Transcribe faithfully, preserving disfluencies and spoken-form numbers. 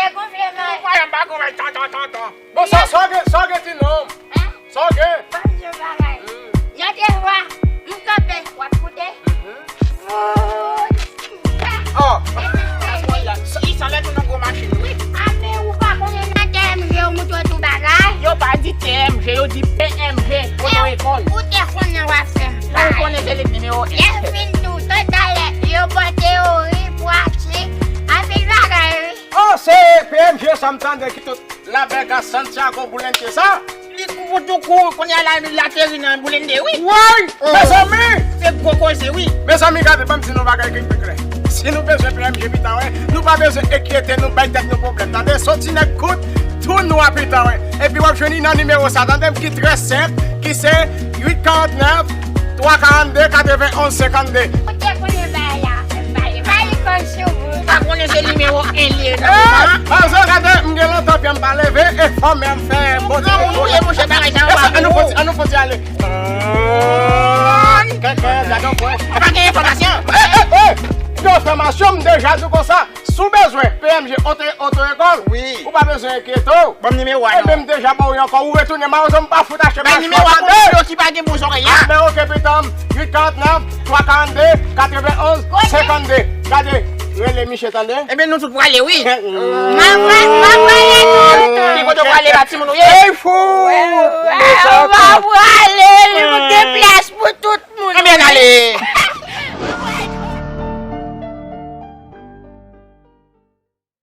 Te gonfle mwen. Ou kwè m pa gonfle tan, tan, tan, tan. Bon, sa, sa w gen, sa w gen ti nonm? Hein? Sa w gen? Ban m di w bagay. Hmm. Yon de fwa, m kanpe, w ap koute? Mhm. Fout! Oh! Epi, sa, sa lè tou nan gwo machin, wi. Amen, ou pa konnen nan T M G yo moutre w tou bagay? Yo pa di T M G, yo di P M G, oto ekòl. Ou te konnen w ap fè m. Ou konnen se li k nimewo en. Lè fin tou, talè, yo ba w teyori, pratik, anpil bagay, wi. Oh, se P M G sa m tande ki tout Labèk a Santiago Boulente sa. Li kou tou kou, kounye a la, li ateri nan Boulente, wi. Woy! Oh. Mezanmi! Se gwo koze, wi. Mezanmi, gade, ban m di nou bagay ki pi klè. Si nou bezwen P M G pita, wi, nou pa bezwen enkyete nou, bay tèt nou pwoblèm, tande? Soti nèg kout, tou nou a pita, wi. Epi w ap jwenn li nan nimewo sa, tande m, ki trè senp, ki se uit karant nèf, twa karannde, katrevenn onz senkannde. Ou te konnen bagay la, bagay, bagay konn sou ou. Pa konnen se nimewo en li ye, non, mama? Manzè, gade, m gen lontan pye m pa leve, e fò men m fè bote. Ou ye, monchè, bagay sa yo pa bon. An nou foti, an nou foti ale. Kèkè, gade yon pwen. Pa gen enfòmasyon. Eh, eh, eh! Gen enfòmasyon, m deja di w konsa. Si w bezwen P M G oto, oto ekòl, wi, ou pa bezwen enkyete w. Ban m nimewo a, non. Ebyen, m deja ba w li ankò. Ou retounen, mawozo, m pa fout achte machin, tande? Bay nimewo a pou moun yo ki pa gen bon zòrèy a. Ah, ben, oke, pitanm, uit karant nèf, twa karannde, katrevenn onz, senkannde. Gade, rele Miche, tande? Ebyen, nou tout prale, wi. M ap, m ap, m ap prale tout. Ki kote w prale, pa timoun ou ye? Ey, fou! M ap prale, li gen plas pou tout moun. Ebyen, ale.